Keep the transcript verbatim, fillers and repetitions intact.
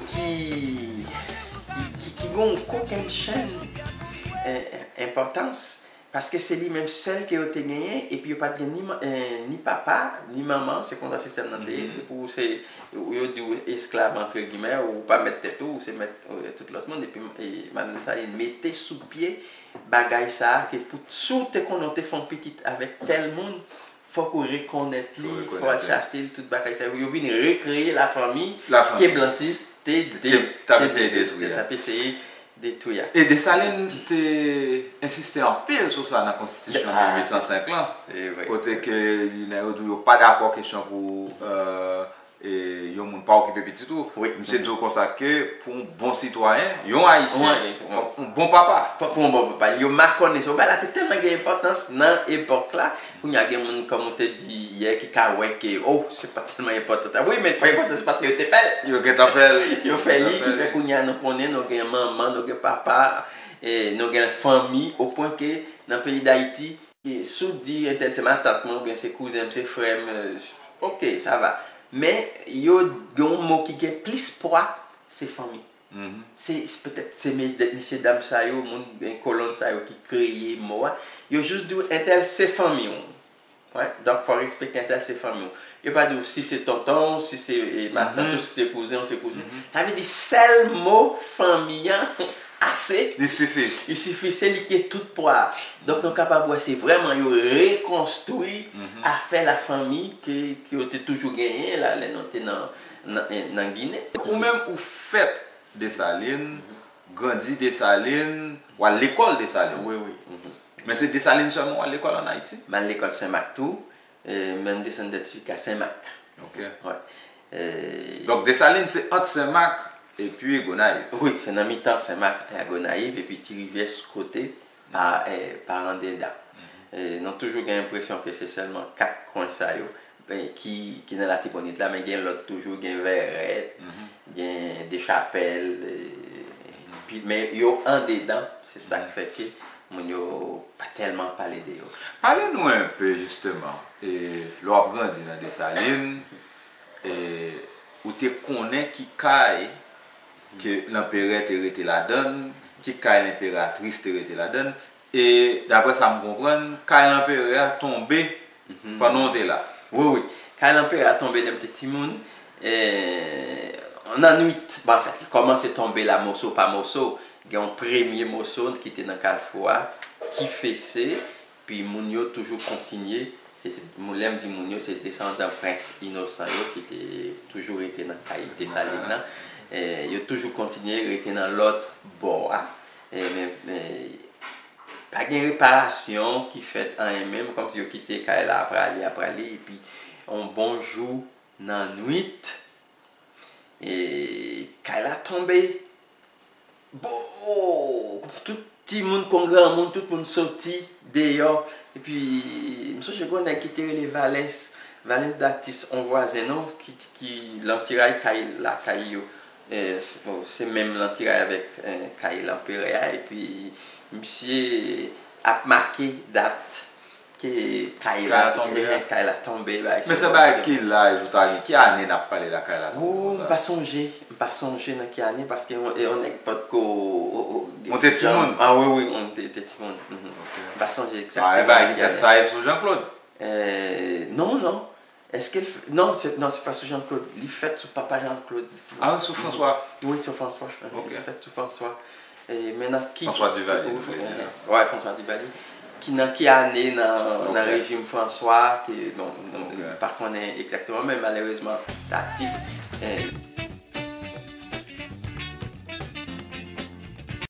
ki, ki, ki, ki gen yon kokennchenn, eh, enpòtans, paske se li menm sèl ke yo te genyen, epi yo pa t gen ni, ma- eh, ni papa, ni manman, se konsa sistèm nan te ye, te pou se, yo di w esklav, antre gimè, ou pa mèt tèt ou, ou se mèt, eh, tout lòt moun, epi, eh, madanm sa, li mete sou pye bagay sa a, ke pou, si w te konnen w te fè yon pitit avèk tèl moun, fòk ou rekonèt li, fòk w al chache l, tout bagay sa yo. Yo vin rekreye lafanmi ke blanchis te, te, t ap eseye detwi a. T ap eseye detwi a. E Desalin te ensiste anpil sou sa nan konstitisyon mil uit san senk lan, kote ke nèg yo di yo pa dakò kesyon pou, euh, e yon moun pa okipe pitit ou. Misye di w konsa ke pou yon bon sitwayen, yon ayisyen, fòk yon bon papa. Fòk yon bon papa. Yo makònen sa. Bagay la te tèlman gen enpòtans nan epòk la. Kounye a gen moun, kòm ou te di yè, ki ka wè ke, oh, se pa tèlman enpòtan. Wi, men pa enpòtan, se paske yo te fè l. Yo gentan fè l. Yo fè li, ki fè kounye a nou konnen, nou gen manman, nou gen papa, e nou gen fanmi, o pwen ke nan peyi Dayiti, e si w di entèl se matant mwen, oubyen se kouzen m, se frè m, e, oke, sa va. Men, yo gen yon mo ki gen plis pwa, se fanmi. Se, se petèt se me- mesye dam sa yo, moun, e, kolon sa yo ki kreye mo a. Yo jis di w entèl se fanmi w. Wè, donk, fò w respekte entèl se fanmi w. Yo pa di w si se tonton w, si se, e, matant ou, si se kouzen w, se kouzin. Sa vle di sèl mo fanmi an ase. Li sifi. Li sifi, se li ki gen tout pwa a. Donk, nou kapab wè se vrèman yo rekonstwi afè lafanmi ke, ke yo te toujou genyen la, lè nou te nan, nan, nan Ginen. Ou menm, ou fèt Desalin, grandi Desalin, w al lekòl Desalin. Wi, wi. Men se Desalin sèlman w al lekòl ann Ayiti? M al lekòl Senmak tou, e, men m desann dèt jiska Senmak. Ok. Wè. E, donk, Desalin se ant Senmak epi Gonayiv? Wi, se nan mitan Senmak e Gonayiv, epi Ti Rivyè sou kote, pa, e, pa andedan. E, nou toujou gen enpresyon ke se sèlman kat kwen sa yo, e, ki, ki nan Latibonit la, men gen lòt toujou, gen Vèrèt, gen Dechapèl, e, pi, men yo andedan, se sa k fè ke moun yo pa tèlman pale de yo. Pale nou enpe, jisteman, e, lè w ap grandi nan Desalin, e, ou te konnen ki kay ke lanperè te rete ladann, ki kay lenperatris te rete ladann, e, daprè sa m konprann, kay lanperè a tonbe pandan w te la. Wi, wi. Kay lanperè a tonbe lè m te timoun. E, nan nwit, bon, anfèt, li kòmanse tonbe la moso pa moso. Gen yon premye moso ki te nan kalfou a, ki fese, pi moun yo toujou kontinye. Se, se, moun, lè m di moun yo, se desandan prens Inosan yo ki te toujou rete nan kay Desalin nan. E, yo toujou kontinye rete nan lòt bò a. E, men, men, pa gen reparasyon ki fèt, anyen menm, kòmsi yo kite kay la ap rale, ap rale, epi yon bon jou nan nwit, e, kay la tonbe. Bo! Tout timoun kon granmoun, tout moun soti deyò. Epi, m sonje gen yon nèg ki te rele Valens, Valens Datis, yon vwazen nou, ki, ki lantiray kay lakay yo. E, se menm lantiray avèk, e, kay lanperè a, epi misye ap make dat ke kay la, kay la tonbe, e, kay la tonbe, bagay sa. Men se bagay ki laj ou ta gen? Ki ane n ap pale la, kay la tonbe konsa? Ou, m pa sonje, m pa sonje nan ki ane, paske yon, e, yon nèg potko, o, o, ou te timoun? A, wi, wi, m te, te timoun. M pa sonje egzakteman nan ki ane. Bagay ki fèt sa e sou Jean Claude? E, non, non. Èske l f-, non, se, non, se pa sou Jean Claude. Li fèt sou papa Jean Claude. A, sou François? Wi, sou François. Li fèt sou François. E, men nan ki, François Duvalier, nou vle di la. Wè, François Duvalier. Ki nan ki ane nan, nan rejim François, ke, bon, nou pa konnen egzakteman, men malerezman, Datis, e,